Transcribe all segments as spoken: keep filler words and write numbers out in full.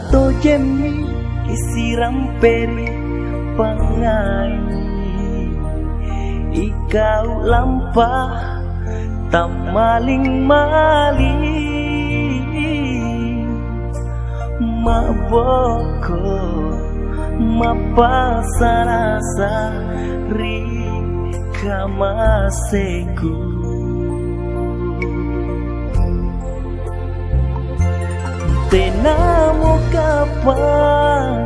Tojemmi kisiramperi pangngai, ikau lampa tammaling-maling, ma'boko mappasarasa ri kamaseku. Tenamo kapang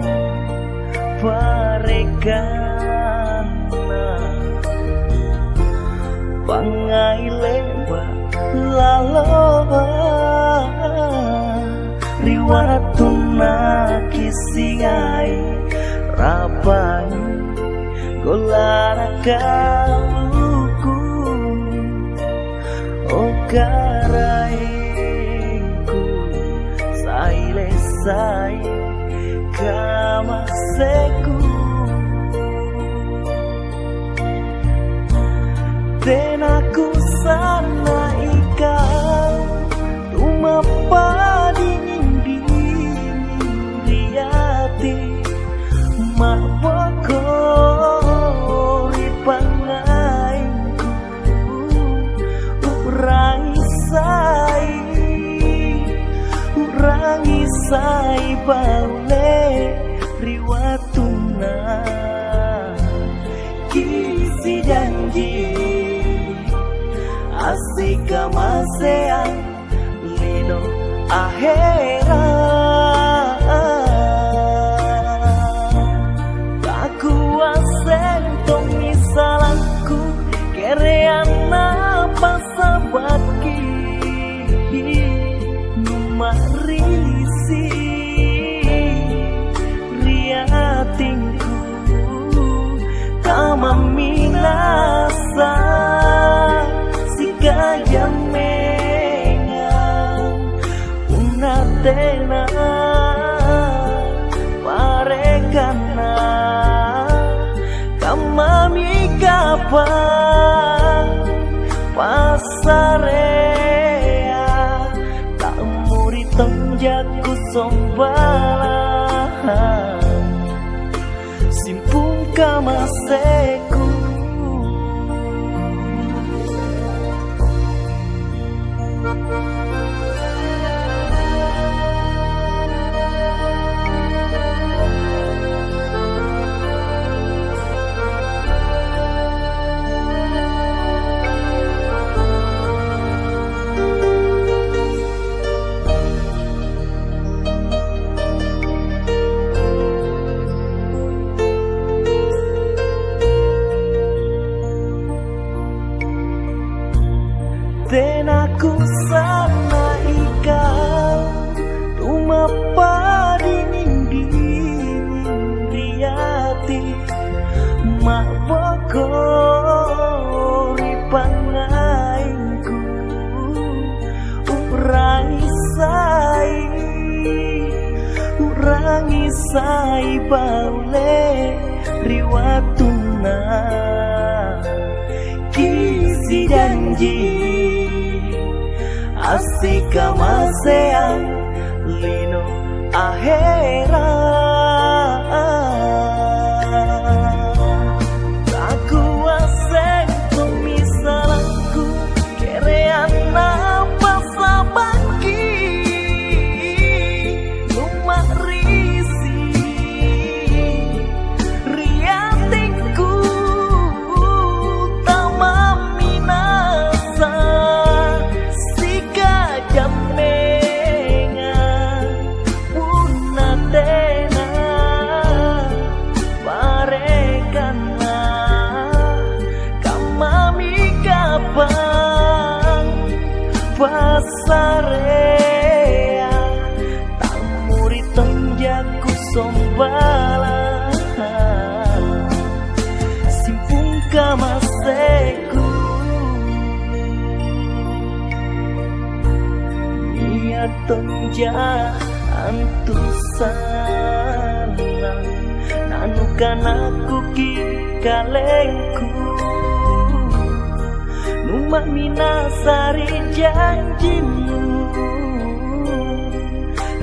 parekanna, pangngai le'ba' laloa ri wattunna kissengai rapangi gollaraka kaluku. O Karaengku, sai lessai kamaseku. Tena kusanna ikau tumappa dinging-dinging ri ati, ma'boko ri pangngaingku. U'rangi sai, u'rangi sai paule ri wattunna kisijanji assikamaseang lino ahera'. Takuasseng tommi salangku, kereanna passabakki numa'risi ri atingku. Tamamminasa sikajammengang, punna tena parekanna, kammami kapang passarea, ta'muri tonja kusombalang. Simpung kamaseku. Tena kusanna ikau tumappa dinging-dinging ri ati, ma'boko ri pangngaingku. U'rangi sai, u'rangi sai paule ri wattunna kisijanji assikamaseang lino ahera'. Takuasseng tommi salangku, kereanna passabakki numa'risi ri atingku. Tamamminasa sikajammengang, punna tena parekanna, kammami kapang passarea, ta'muri tonja kusombalang. Simpung kamaseku. Nia' tonja antu sallang, nanukanakkuki kalengku. Numa'minasa ri janjimmu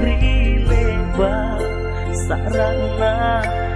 ri le'ba' ranna.